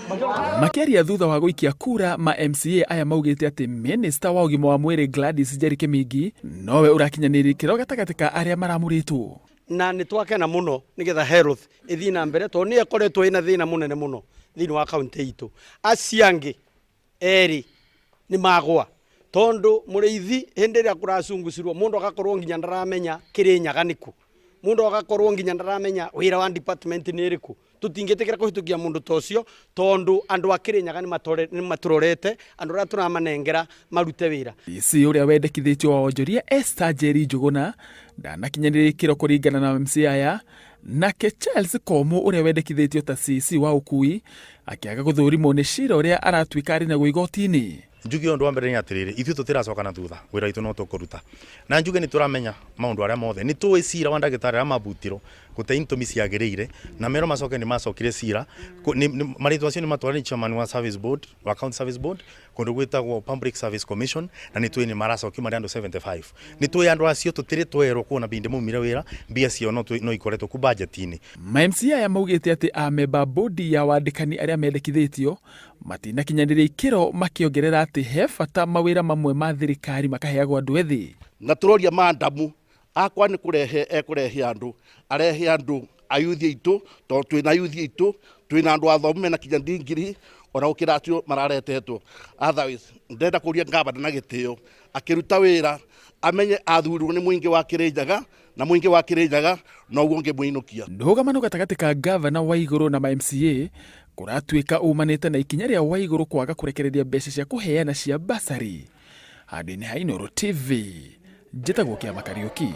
Makĩaria thutha wa gũikia kura ma MCA aya maugĩte atĩ minista wa ũgima wa mwĩrĩ Gladys Njeri Kĩmingi nowe ũrakinyanĩria ikĩro gatagatĩ ka arĩa maramũrĩtwo. Na nĩ twakena mũno nĩgetha health ĩthiĩ na mbere tondũ nĩyo ĩkoretwo ĩna thĩna mũnene mũno thĩinĩ wa kaunti itũ. Acio angĩ erĩ nĩ magwa tondũ mũrĩithi hĩndĩ ĩrĩa kũracungucirwo mũndũ agakorwo nginya ndaramenya Kĩrĩnyaga nĩkũ, mũndũ agakorwo nginya ndaramenya wĩra wa department nĩ ĩrĩkũ. Tũtingĩtĩkĩra kũhĩtũkia mũndũ ta ũcio tondũ andũ a Kĩrĩnyaga nĩ matũrorete, andũ arĩa tũramanengera marute wĩra. DC ũrĩa wendekithĩtio wa wonjoria Esther Njeri Njũgũna ndanakinyanĩria ikĩro kũringana na MCA aya, nake Charles Komũ ũrĩa wendekithĩtio ta CC wa ũkui akĩaga gũthũrimwo nĩ cira ũrĩa aratuĩka arĩ naguo igoti-inĩ. Njuge ũndũ wa mbere nĩ atĩrĩrĩ, ithuĩ tũtiracoka na thutha, wĩra witũ no tũkũruta. Na njuge nĩ tũramenya maũndũ arĩa mothe, nĩ tũĩ cira wa ndagĩtarĩ arĩa mabutirwo gũte itũmi ciagĩrĩire, na merwo macoke nĩ macokire cira, marĩtwa acio nĩ matware nĩ chairman wa service board, wa county service board, kũndũ gwĩtagwo Public Service Commission, na nĩ tũĩ nĩ maracokio marĩ andũ 75. Nĩ tũĩ andũ acio tũtirĩ twerwo kuona bindi maumire wĩra, mbia ciao no ikoretwo ku budget-inĩ. Ma MCA aya maugĩte atĩ amemba a bodi ya wandĩkani arĩa mendekithĩtio matinakinyanĩria ikĩro, makĩongerera atĩ he bata mawĩra mamwe ma thirikari makaheagwo andũ ethĩ. Na tũroria mandamu akwa nĩ kũrehe ekũrehe andũ, arehe andũ ayuthi aitũ, tondũ twĩna ayuthi aitũ, twĩna andũ athomu mena kinya ndigiri ona gũkĩra acio mararetetwo. Otherwise ndĩrenda kũria ngavana na gĩtĩo akĩruta wĩra amenye athurirwo nĩ mũingĩ wa Kĩrĩnyaga, na mũingĩ wa Kĩrĩnyaga noguo ũngĩmũinũkia. Ndũgamano gatagatĩ ka ngavana Waigũrũ na ma MCA kũratuĩka umanĩte na ikinya rĩa Waigũrũ kwaga kũrekereria mbeca cia kũheana cia basarĩ. Handũ-inĩ ha Inooro TV, njĩtagwo Kĩama Kariũki.